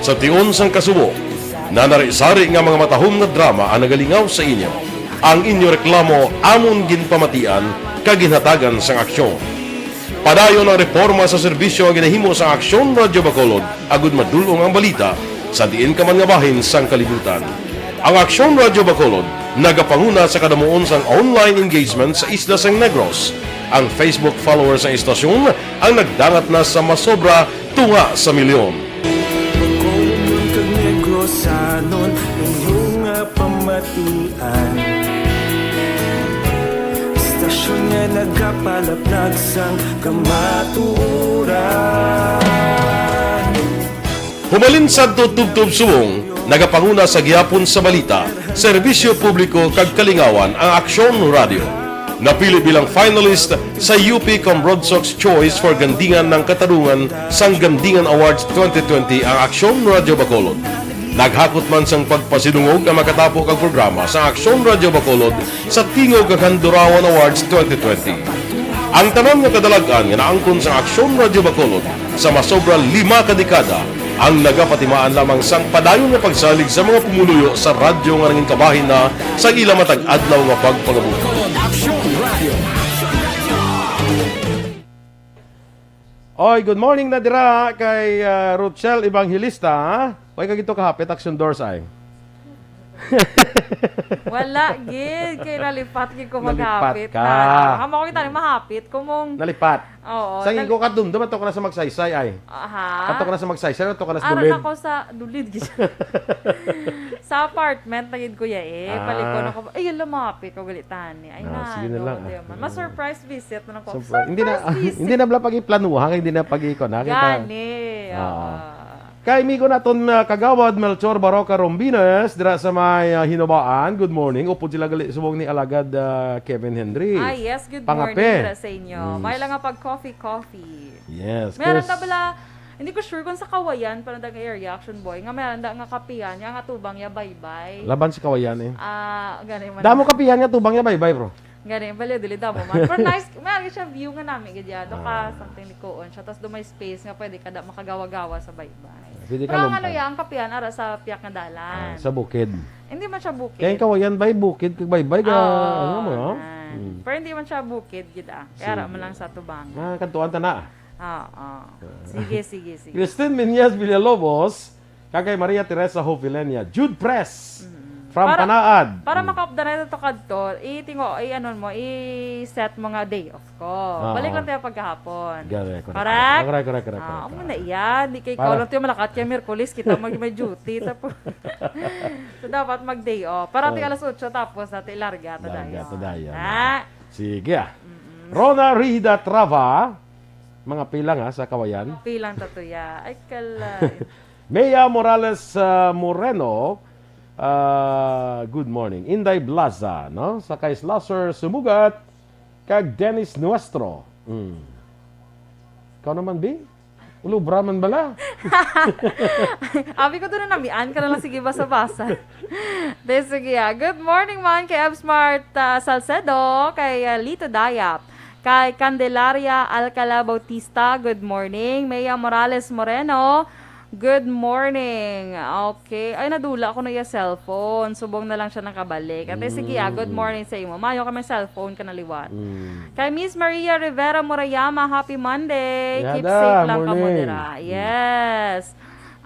Sa tion sang kasubo, nanari-sari nga mga matahom nga drama ang nagalingaw sa inyo. Ang inyo reklamo amon ginpamatian kag ginhatagan sang aksyon. Padayon ang reporma sa serbisyo nga ginahimo sang Aksyon Radyo Bacolod agud madul-ong ang balita sa diin ka man nga bahin sang kalibutan. Ang Aksyon Radyo Bacolod nagapanguna sa kadamuon sang online engagement sa isla sang Negros. Ang Facebook followers sang istasyon ang nagdangat na sa masobra tunga sa milyon. Bacolodnon kag Negrosanon, inyo nga pamatian. Istasyon nga nagapalapnag sang kamatuoran. Humalin sadto tubtob subong, nagapanguna sa gihapon sa balita, serbisyo publiko kag kalingawan ang Aksyon Radio. Napili bilang finalist sa U P Cambrodsoc's Choice for Gandingan ng Katarungan sang Gandingan Awards twenty twenty ang Aksyon Radio Bacolod. Naghakot man sang pagpasidungog ang makatapo kag programa sa Aksyon Radio Bacolod sa Tingog kag Handurawan Awards twenty twenty. Ang tanan nga kadalag-an nga naangkon sang Aksyon Radio Bacolod sa masobra lima ka dekada ang nagapatimaan lamang sang padayon nga pagsalig sa mga pumuluyo sa radyo nga nangin kabahin na sa ila matag adlaw nga pagpangabuhi. Oy, good morning na dira kay, ah, Rochelle Evangelista. Oy, kagito kahapit, Action Doors ay. Wala gid, kay nalipat gid ko. Nalipat maghapit ka. Na. Hamo ko kita ni mahapit ko mong Nalipat. Oo, Sa nal- iko ka dumdum, ato ka na sa Magsaysay ay. Aha. Ato ka na sa Magsaysay, ato ka na sa Ara Dulid. Na ko sa Dulid gid. Sa apartment na gid ko ya eh. Ah. Paliko na ko. Ay, yun, lumapit ko gali tani. Ay, Ah, na, sige na no, lang, di ah. Man. Ma-surprise visit na lang ko. Surprise. Hindi na, Surprise visit. Hindi na bala pag-iplanuhan, hindi na pag-ikon, ha? Kita Gani, Ah. oo. Kay amigo naton, ah, kagawad Melchor Baroca Rombines, dira sa may, ah, Hinobaan. Good morning. Upod sila gali subong ni Alagad, ah, Kevin Henry. Ah, yes, good Pangapit. Morning dira sa inyo. Mm. May lang nga pag coffee, coffee. Yes, Meron Chris. Na bala, hindi ko sure kung sa Kawayan, pa na area, Action Boy, nga meron na nga kapihan, nga nga tubang ya baybay. Laban sa Kawayan eh. Ah, gani man. Damo kapihan nga tubang ya baybay, bro. Gani, baliw dili damo man. Pero nice, may ari siya view nga nami gid ya. Do ka Ah. something ni kuon siya. Tapos do may space nga pwede ka da makagawa-gawa sa baybay. Pwede ka Pero ang lumpa. Ano ya, ang kapihan ara sa piyak nga dalan. Ah, sa bukid. Hindi man siya bukid. Kaya yung Kawayan bay, bukid kag baybay ka, Oo, ano mo, no? Yan. Hmm. Pero hindi man siya bukid gid ah. Kaya ara Sige. Man lang sa tubang. Ah, kantuan ta na. Oo. Sige, sige, sige. Christine Minyas Villalobos, kag kay Maria Teresa Jovelenia, Jude Press, Mm. from Para, Panaad. Para Mm. makaupda na ito kadto, itingo, i-ano mo, i-set mo nga day off ko. Oo. Balik lang tayo pagkahapon. Correct, correct, Correct? correct, correct, correct, Ah, correct, amo na correct. Iya, di kay Para ikaw lang tayo malakat kay Miyerkules, kita mag-, may duty. Tapos, so, dapat mag-day off. Para tayo Oh. alas otso, tapos natin ilarga, Larga, tadayon. Tadayon. Ah, Sige, ah. Mm-mm. Rona Rida Trava, mga pilang, ha, sa Kawayan. Pilang tatuya. Ay, kalay. Mea Morales, ah, Moreno, ah, good morning. Inday Blaza, no? Sa kay Slasher Sumugat, kag Dennis Nuestro. Mm. Ikaw naman, Bi? Ulubra man bala. Abi ko doon na namian ka na lang, sige, basa-basa. De, sige, ah. Good morning man kay Ev Smart, ah, Salcedo, kay, ah, Lito Dayap, kay Candelaria Alcala Bautista, good morning. Mea Morales Moreno, good morning. Okay. Ay, nadula ko na iya cellphone. Subong na lang siya nakabalik. Ate, sige, ah, good Mm. morning sa imo. Mayo kami cellphone ka na liwat. Mm. Kay Miss Maria Rivera Murayama, happy Monday. Keep Yada, safe lang kamo morning. Dira. Mm. Yes.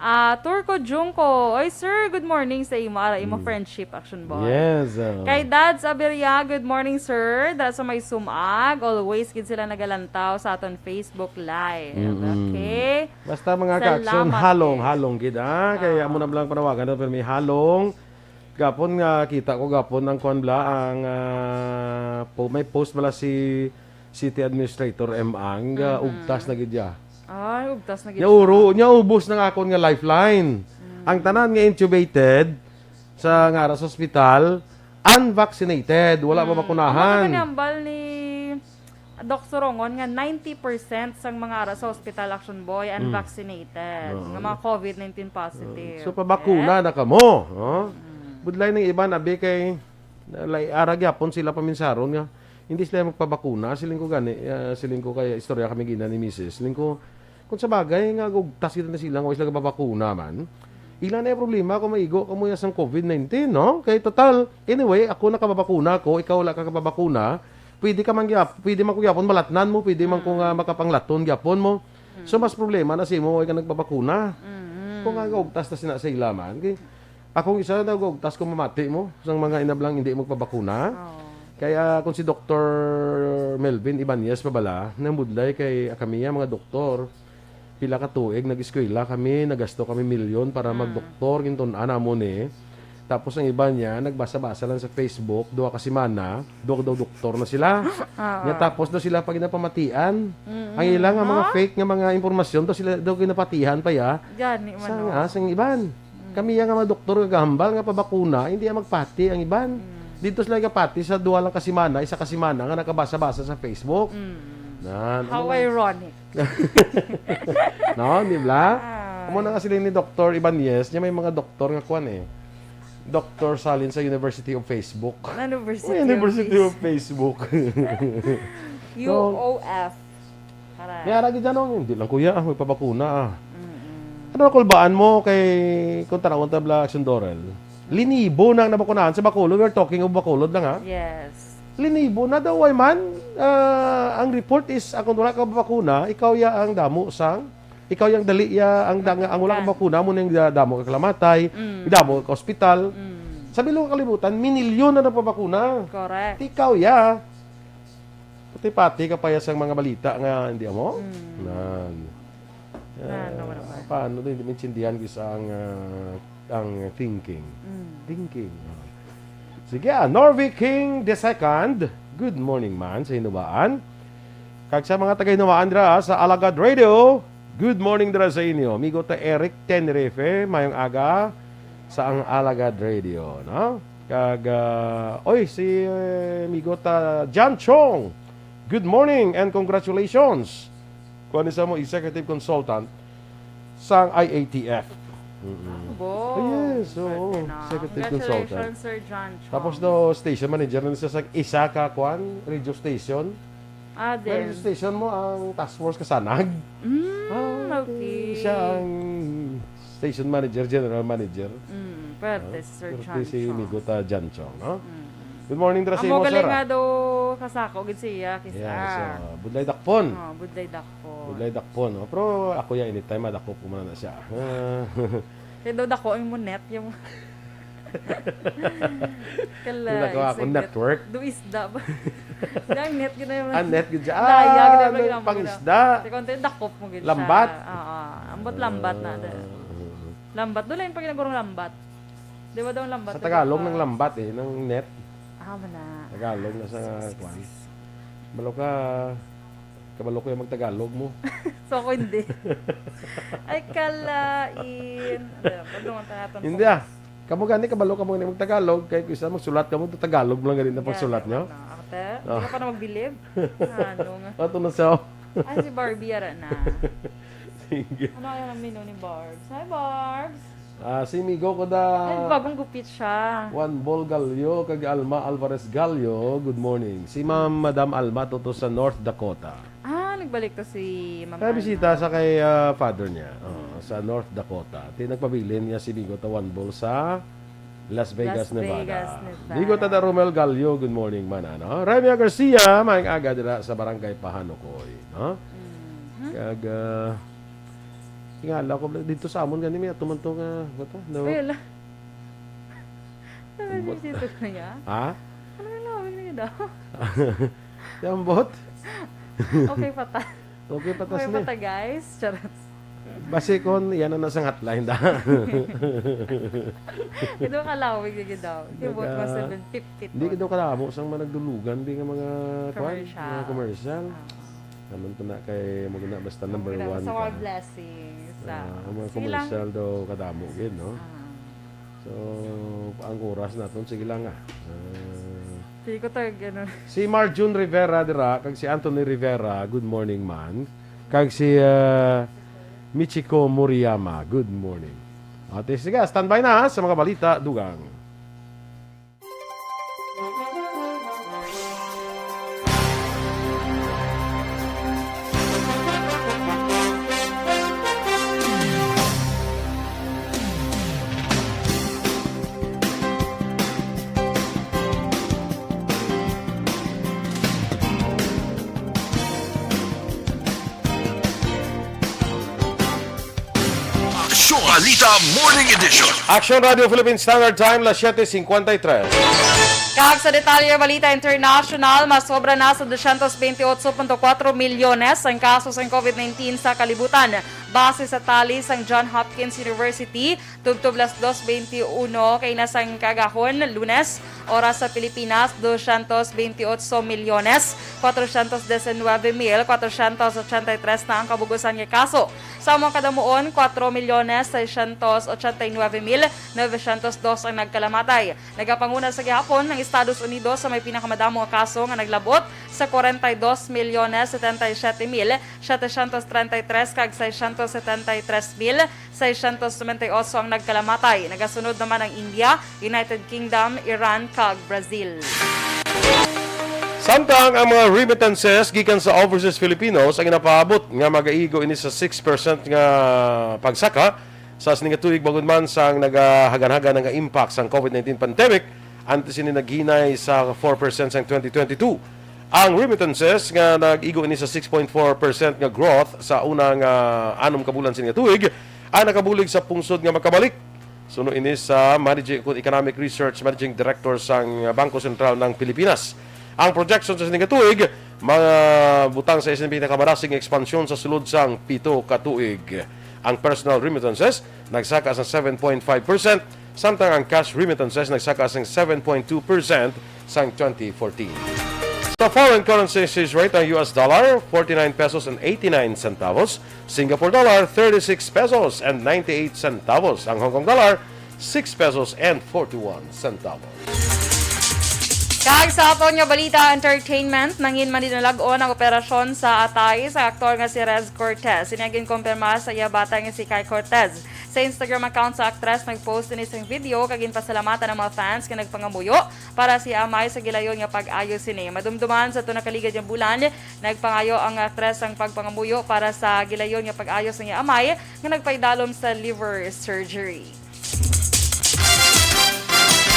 Ah, Turco Junco. Oy, sir, good morning sa imo. Ara, imo Mm. friendship, Action Boy. Yes, ah. Kay Dads Aberia, good morning, sir. Dad sa may sumag, always gid sila nagalantaw sa aton Facebook Live. Mm-mm. Okay? Basta mga ka-action, Salamat, halong, eh. halong gid, ah. Kay Ah. amo na lang panawagan na, pero may halong. Gapon nga, kita ko gapon ang kuwan bala, ang, ah, po, may post bala si City Administrator M. Ang, ah, Mm-hmm. ugtas na gid ya. Ay, ugtas na gid Nya siya. uro, nya ubos na nga akon nga lifeline. Mm. Ang tanan nga intubated sa, nga ara sa ospital, unvaccinated, wala Mm. mabakunahan. Amo na ginambal ni Doc Sorongon nga ninety percent sang mga ara sa hospital, Action Boy, Mm. unvaccinated, Oo. nga mga covid nineteen positive. So, pabakuna Okay? na kamo, no? Mm. Budlay ning iban, abi, kay, na, lay, ara gyapon sila paminsaron nga, hindi sila magpabakuna. Siling ko gani, ah, siling ko kay istorya kami gina ni misis. Siling ko, kung sa bagay, nga gugtas kita na sila, nga wala sila gababakuna man. Ila na yung problema kung maigo ka mo yan sang covid nineteen, no? Kay total, anyway, ako nakababakuna ko, ikaw wala ka kababakuna, pwede ka man gyap-, pwede man ko gyapon malatnan mo, pwede man ko nga Mm. makapanglaton gyapon mo. So, Mm. mas problema na sa imo, way ka nagbabakuna. Mm. Kung nga gaugtas na sina sa ila man, kay akong isa na gaugtas kung mamati mo, sang mga inablang hindi magpabakuna. Oo. Kaya kung si Doktor Melvin Ibanez pa bala, nang budlay kay kami, ah, mga doktor, pila ka tuig, nag-eskwela kami, nagasto kami milyon para Mm. magdoktor, gintun-an namon ni. Tapos ang iba niya, nagbasa-basa lang sa Facebook, duha ka semana, duha daw doktor na sila. Oo. Nya tapos daw sila pa ginapamatian. Mm-mm. Ang ila nga mga Ha? fake nga mga impormasyon, daw sila daw ginapatihan pa ya. Gani man, Sa no? nga, sang iban. Mm. Kami ya nga mga doktor nga gahambal nga pabakuna, hindi ya magpati ang iban. Mm. Dito sila gapati sa duha lang ka semana, isa ka semana nga nakabasa-basa sa Facebook. Mm. Nan, How ano lang. ironic. No, di ba? Ay. Amo na nga sila ni Doktor Ibanez, niya may mga doktor nga kuwan eh. Doktor Salin sa University of Facebook. University Uy, of University of Face- Facebook. U O F. Haray. May ara gid dyan, oh. Hindi lang, kuya, ah, may pabakuna, ah. Mm-mm. Ano na kulbaan mo kay, kung tanawon ta bala, Action Dorel? Linibo na ang nabakunahan sa Bacolod. We're talking of Bacolod lang, ha? Yes. Linibo na daw, ay man. Ah, ang report is, ah, kung wala ka bakuna, ikaw ya ang damo sang, ikaw yang dali ya, ang dang-, ang wala ka Matikan. bakuna mo na yung da-, damo ka kalamatay, Mm. damo ka ospital. Mm. Sa bilog kalibutan, minilyon na napabakuna. Correct. Ikaw ya. Pati-pati ka pa ya sang mga balita nga hindi mo? Mm. Nan. Nan, Ah, wala ba? paano din, hindi maintindihan ko sa ang, ah, ang thinking. Mm. Thinking. Sige, ah, Norvey King the second. Good morning man sa Hinubaan. Kag sa mga taga Hinubaan dira, ah, sa Alagad Radio, good morning dira sa inyo. Amigo ta Eric Tenerife, mayong aga sa ang Alagad Radio, no? Kag, ah, oy, si, eh, amigo ta John Chong, good morning and congratulations. Kuha ni sa mo, executive consultant sang I A T F. Mm-mm. Bo. Oh, yes, oo. Swerte na. Executive consultant. Congratulations, Sir John Chong. Tapos do, station manager na siya sa isa ka, kwan, radio station. Ah, May radio din. station mo ang Task Force Kasanag? Mm, Ah, okay. Siya ang station manager, general manager. Mm, pwerte Ah, si Sir pwerte John si Chong. Migo ta John Chong, no? Mm. Good morning, dira sa Amo imo, gali sir, nga ah. do kasako gid siya, kis-, Yes, ah. ah, Budlay Dakpon. Oh, Budlay Dakpon. Budlay Dakpon, no? Pero ako ya anytime, madakop ko man na siya. Kaya daw dako yung mo net, yung Kala, Yung nagawa ko, isig net. network. Do isda ba? Dang net gid na yung Ah, net gid siya. Daya gid na Ah, yung pang-isda. Kasi kung tayo dakop mo gid siya. Lambat? Oo. Ambot lambat na, da. Ah. Lambat. Doon lang yung pag ginagurong lambat. Di ba daw ang lambat? Sa Tagalog, Di ba? ng lambat eh, ng net. Ah, wala. Tagalog na sa Sus, kwan. sus. Kabalo ka, kabalo ko yung magtagalog mo. So, ako hindi. Ay, kalain. Ano, pagdungan ta naton Hindi, ah. Kamo gani, kabalo kamo ni magtagalog, kay kung isa magsulat kamo, Tagalog mo lang gani na Yeah, pagsulat nyo. Ano, ate? Oh. Hindi ka pa na magbilib? Ano nga? Ato na sa Ay, si Barbie, ara na. Sige. Ano kaya ang menu ni Barbs? Hi, Barbs! Ah, si Migo ko da Ay, bagong gupit siya. Juan Bol Gallo, kag Alma Alvarez Gallo. Good morning. Si Ma'am, Madam Alma, to, to sa North Dakota. Ah, nagbalik to si Ma'am Kaya Alma. Bisita sa kay, ah, father niya. Oh, sa North Dakota. Ti nagpabilin niya si Migo ta Juan Bol sa Las Vegas, Las Vegas, Nevada. Nevada. Migo ta da Romel Gallo, good morning man, ano? Remia Garcia, maayong aga dira sa Barangay Pahanukoy, no? Mhm. Kag, ah, tingala ko, dito sa amon gani, may ato man to nga, what, ah, no? Ay, ala. Ano Umbot. Dito na niya? Ha? Ano yung lawig na yun daw? Yambot? Okay, patas. Okay, patas Okay, na. Patas, guys. Charot. Basi kon, yan ang nasa hotline da. Ito kalawig na yun daw. Kibot mo Naga-, seven fifty hindi to. Ito kalamo sang managdulugan, di nga mga, kwan, Commercial. Mga commercial. Ah. Naman to na kay, mo na, basta number Ang one sa mga ka. Blessings. Ah, Ah, ang mga sige lang. Commercial daw kadamo gid, no? Ah. So, ang oras naton, sige lang, ah. Ah. Sige ko tayo, ganun. Si Marjun Rivera dira, kag si Anthony Rivera, good morning, man. Kag si, ah, Michiko Moriyama, good morning. Ate, sige, standby na, ha, sa mga balita, dugang. Aksyon Balita Morning Edition. Aksyon Radio Philippine Standard Time, las siete cincuenta y tres. Kag sa detalye, balita international, masobra na sa doscientos veintiocho punto cuatro milyones ang kaso sang COVID nineteen sa kalibutan. Base sa tali sang Johns Hopkins University, tubtob las dos veintiuno kay na sang kaagahon, Lunes, oras sa Pilipinas, doscientos veintiocho milyones, cuatrocientos diecinueve mil, cuatrocientos ochenta y tres na ang kabug-usan nga kaso. Sa amo kadamuon, cuatro milyones, seiscientos ochenta y nueve mil, novecientos dos ang nagkalamatay. Nagapanguna sa gihapon ang Estados Unidos sa may pinakamadamo nga kaso nga naglabot sa cuarenta y dos milyones, setenta y siete mil, setecientos treinta y tres kag seiscientos setenta y tres mil, seiscientos noventa y ocho ang nagkalamatay. Nagasunod naman ang India, United Kingdom, Iran, kag Brazil. Samtang ang mga remittances gikan sa overseas Filipinos ang ginapaabot nga magaigo ini sa six percent nga pagsaka sa sini nga tuig, bangod man sang nagahagan-hagan nga impact sang COVID nineteen pandemic, antes ini naghinay sa four percent sang twenty twenty-two. Ang remittances nga nag-igo ini sa six point four percent nga growth sa una nga anom ka bulan sini nga tuig, ang nakabulig sa pungsod nga makabalik. Suno ini sa Managing, kun Economic Research Managing Director sang Bangko Sentral ng Pilipinas. Ang projection sa sini nga tuig, mabutang sa isa nga pinakamarasig nga ekspansyon sa sulod sang pito ka tuig. Ang personal remittances nagsaka sa seven point five percent, samtang ang cash remittances nagsaka sa seven point two percent sang twenty fourteen. Sa foreign currency exchange rate, ang U S dollar, forty-nine pesos and eighty-nine centavos, Singapore dollar, thirty-six pesos and ninety-eight centavos, ang Hong Kong dollar, six pesos and forty-one centavos. Kag sa aton nga balita, entertainment, nangin man dinalag-on ang operasyon sa atay sa aktor nga si Rez Cortez. Ini ang ginkumpirma sa iya bata nga si Kai Cortez. Sa Instagram account sa aktres, nag-post ini sing video kag ginpasalamatan ang mga fans nga nagpangamuyo para sa iya amay sa gilayon nga pag-ayo sini. Madumduman sa tuna ka ligad nga bulan, nagpangayo ang aktres sang pagpangamuyo para sa gilayon nga pag-ayo sang iya amay nga nagpaidalom sa liver surgery.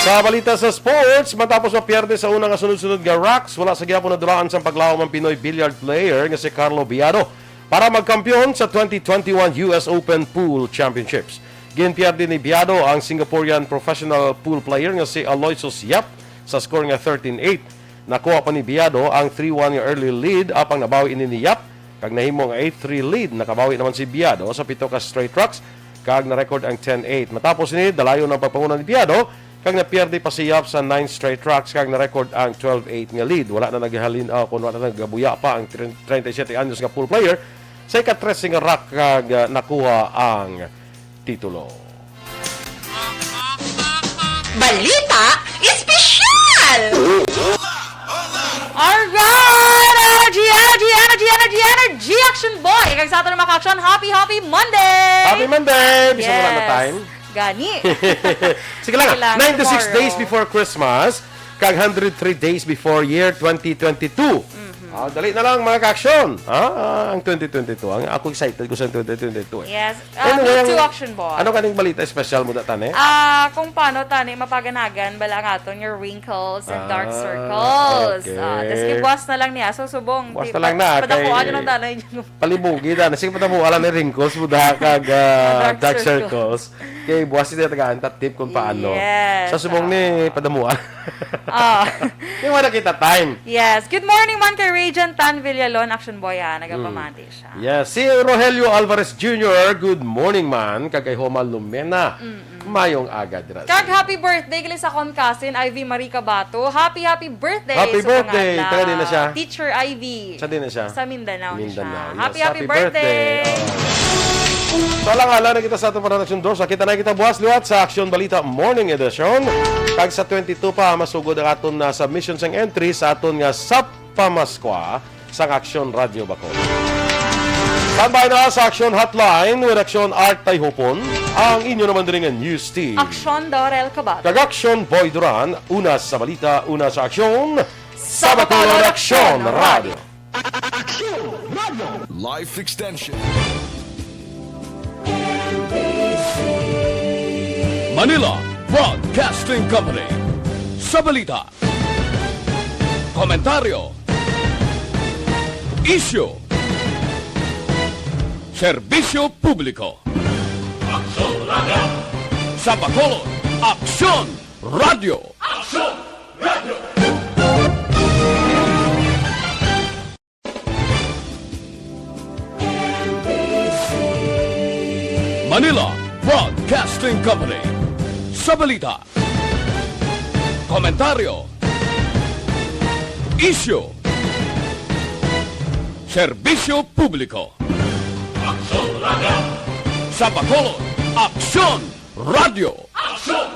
Sa balita sa sports, matapos mapierde sa una nga sunod-sunod nga racks, wala sa gihapon nadulaan sang paglaom ang Pinoy billiard player nga si Carlo Biado para magkampiyon sa twenty twenty-one U S Open Pool Championships. Ginpierde ni Biado ang Singaporean professional pool player nga si Aloysius Yap sa score nga thirteen eight. Nakuha pa ni Biado ang three one nga early lead, apang nabawi ini ni Yap, kag nahimo ang eight three lead. Nakabawi naman si Biado sa pito ka straight racks, kag na-record ang ten eight. Matapos ini, dalayon ang pagpanguna ni Biado, kag napierde pa si Yap sa nine straight racks kag na-record ang twelve eight nga lead. Wala na naghalin, ah, kung wala na nagabuya pa ang tren-, treinta y siete anyos nga pool player sa ika-trese nga rack kag, ah, nakuha ang titulo. Balita Espesyal! Alright! Energy, energy, energy, energy, energy! Action Boy! Kag sa aton mga ka-action, happy, happy Monday! Happy Monday! Bisan wala na Yes. time. Gani. Sige lang, Sige lang, ninety-six tomorrow. days before Christmas, kag hundred three days before year twenty twenty-two. Mhm. Ah, dali na lang, mga ka-action. Ah, ang twenty twenty-two. Ang, ako excited ko sa twenty twenty-two eh. Yes. Ah, Anyway, me too, ang, Action Boy. ano kaning balita espesyal mo da, tani? Ah, kung paano, tani, mapaganagan bala ang aton nga wrinkles and dark Ah, circles. okay. Ah, tas kibuas na lang niya. So, subong, Buas di na lang pa-, na, padakuan kay nyo lang, tani. Palibugi na. Sige, padamuan lang ni wrinkles mo da kag, ah, Dark dark circles. circles. Kay buas sila tagaan ta tip kung paano. Yes. Sa subong ni padamuan. Ah. Yung wala kita time. Yes. Good morning man kay Regent Tan Villalon, Action Boy, ah. Nagapamati siya. Yes. Si Rogelio Alvarez Junior, good morning man. Kag kay Homa Lumena. Mm-mm. Mayong aga dira sa Kag inyo. happy birthday gali sa akon cousin Ivy Marie Cabato. Happy, happy birthday Happy sa birthday. pangalan. Taga din na siya? Teacher Ivy. Sa din na siya? Sa Mindanao na siya. Mindanao, yes. Happy, happy Happy birthday. birthday. Oh. So, alang-alang na kita sa atong production door. So, kita na kita buwas liwat sa Action Balita Morning Edition. Kag sa twenty-two pa, masugod ang aton na submission sang entry sa aton nga Sap Pamaskwa sang Action Radio Bacolod. Standby na sa Action Hotline with Action Art Tayhopon, ang inyo naman diri nga news team. Action Dorel Cabato. Kag Action Boy Duran, una sa balita, una sa aksyon. Sa Bacolod, Action Radio. Life Extension. Manila Broadcasting Company. Sa balita, komentaryo, isyu, serbisyo publiko. Aksyon Radio. Sa Bacolod, Aksyon Radio. Aksyon Radio. Manila Broadcasting Company. Sa balita, komentaryo, isyu, serbisyo publiko. Aksyon Radio. Sa Bacolod, Aksyon Radio. Aksyon